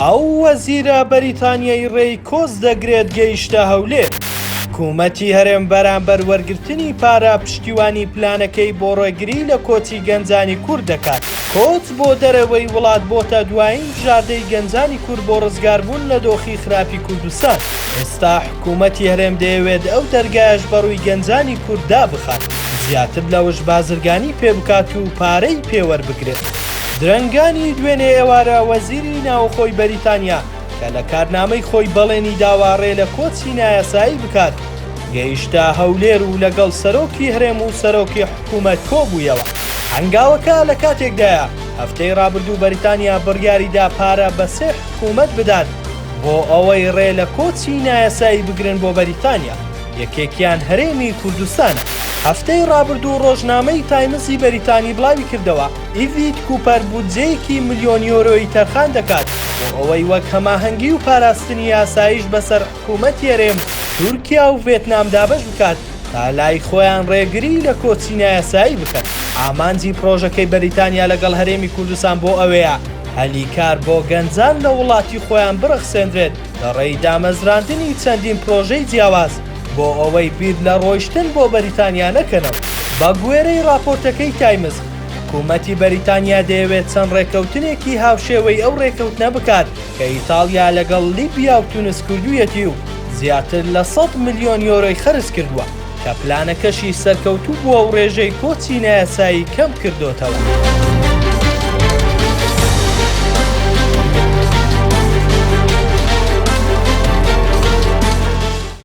ئەو وەزیرە بەریتانیەی ڕێی کۆچ دەگرێت گەیشتە هەولێر. حکوومەتی هەرێم بەرامبەر وەرگرتنی پارە پشتیوانی پلانەکەی بۆ ڕێگری لە کۆچی گەنجانی کورد دەکات. کۆچ بۆ دەرەوەی وڵات بۆتە دوایین بژاردەی گەنجانی کورد بۆ ڕزگاربوون لە دۆخی خراپی کوردستان. ئێستا حکوومەتی هەرێم دەیەوێت ئەو دەرگایەش بەڕووی گەنجانی کورد دابخات، زیاتر لەوەش بازرگانی پێ بکات و پارەی پێ وەربگرێت. درەنگانی دوێنێ ئێوارە وەزیری ناوخۆی بەریتانیا کە لە کارنامەی خۆی بەڵێنی داوە ڕێ لە کۆچی نایاسایی بکات، گەیشتە هەولێر و لەگەڵ سەرۆکی هەرێم و سەرۆکی حکوومەت کۆبوویەوە. هەنگاوەکە لە کاتێکدایە، هەفتەی ڕابردوو بەریتانیا بڕیاریدا پارە بە سێ حکوومەت بدات بۆ ئەوەی ڕێ لە کۆچی نایاسایی بگرن بۆ بەریتانیا، یەکێکیان هەرێمی کوردستانە. هەفتەی ڕابردوو ڕۆژنامەی تایمزی بەریتانی بڵاویکردەوە، ئیڤیت کوپەر بودجەیەکی ملیۆن یۆرۆیی تەرخان دەکات بۆ ئەوەی وەک هەماهەنگی و پاراستنی ئاسایش بەسەر حکوومەتی هەرێم، تورکیا و ڤێتنام دابەش بکات تا لای خۆیان ڕێگری لە کۆچی نایاسایی بکەن. ئامانجی پڕۆژەکەی بەریتانیا لەگەڵ هەرێمی کوردستان بۆ ئەوەیە هەلی کار بۆ گەنجان لە وڵاتی خۆیان بڕەخسێندرێت لە ڕێی دامەزراندنی چەندین پرۆژەی جیاواز بۆ ئەوەی بیر لە ڕۆیشتن بۆ بەریتانیا نەکەنەوە. بە گوێرەی ڕاپۆرتەکەی تایمز، حکوومەتی بەریتانیا دەیەوێت چەند ڕێککەوتنێکی هاوشێوەی ئەو ڕێککەوتنە بکات کە ئیتاڵیا لەگەڵ لیبیا و تونس کردوویەتی و زیاتر لە 100 ملیۆن یۆرۆی خەرج کردووە کە پلانەکەشی سەرکەوتوو بووە و ڕێژەی کۆچی نایاسایی کەم کردۆتەوە.